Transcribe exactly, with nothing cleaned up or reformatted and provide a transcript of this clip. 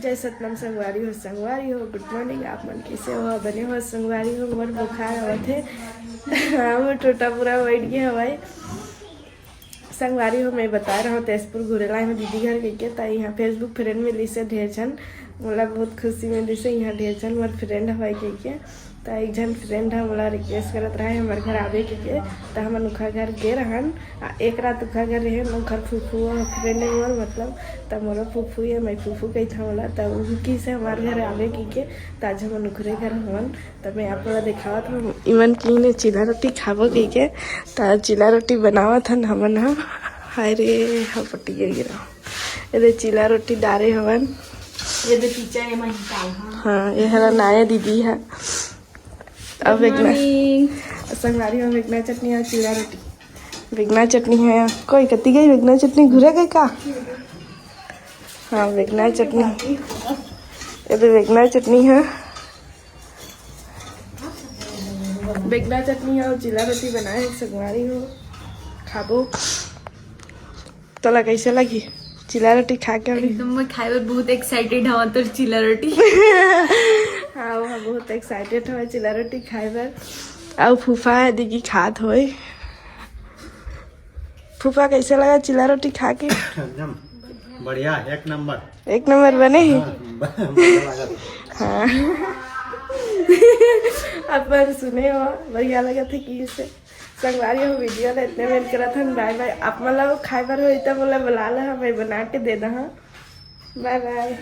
जय सतनाम संगवारी हो, संगवारी हो, गुड मॉर्निंग। आप मन कैसे हो? बने हो संगवारी हो? मोर बुखार आवत हे। हाँ, मोर टोटा पूरा बैठ गया हवाई। संगवारी हो, मैं बता रहा हूँ, तेजपुर घूरे ला हूँ दीदी घर कहिके। त यहाँ Facebook फ्रेंड मिलिस हे ढेर झन, मोला बहुत खुशी मिलिस हे। यहाँ ढेर झन मोर फ्रेंड हवाई कहिके। त एक झन फ्रेंड ह मोला रिक्वेस्ट करत रहे हमर घर आवे कहिके। त हमन उखर घर गे रहन। आ, एक रात उखर घर रहे, उखर फूफू ह फ्रेंड है मोर, मतलब, त मोरो फूफू है, मैं फूफू कहिथन ओला। त उनकी से हमार घर आवे कहिके। त आज हमन उखरे घर हवन। त मैं आप लोग दिखावत हूँ, इमन की ने चीला रोटी खाबो कहिके। त चीला रोटी बनावत हन हमन ह। हाय रे, हा पटी गिरा। ये दे चीला रोटी डारे हवन। ये दे पीछा ये मैं निकाल, हाँ। हाँ, ये हला नाया दीदी है। अब वेगना, संगवारी में वेगना चटनी और चीला रोटी। वेगना चटनी है। कोई कती गई वेगना चटनी, घुरे गई का? हाँ, वेगना चटनी। ये तो वेगना चटनी है। वेगना चटनी है और चीला रोटी बनाए हैं, संगवारी हो, खाबो। तोला कैसे लगी चीला रोटी खा के अभी? एकदम मैं खाए बर बहुत एक्साइटेड हूँ तोर चीला रोटी। हाँ, वो बहुत एक्साइटेड हूँ चीला रोटी खाए बर। और फूफा है दीदी खात होए। फूफा, कैसे लगा चीला रोटी खा के? एकदम बढ़िया, एक नंबर। एक नंबर बने ही। हाँ, ब-, बढ़िया लगा। हाँ। अपन सुने हो, बढ़िया लगा था कि इसे। संगवारी हो, वीडियो ला इतने में करत हन, बाय बाय। आप मन ला खाए बर होई त मोला बुला ले, मैं बना के दे दहा। बाय बाय।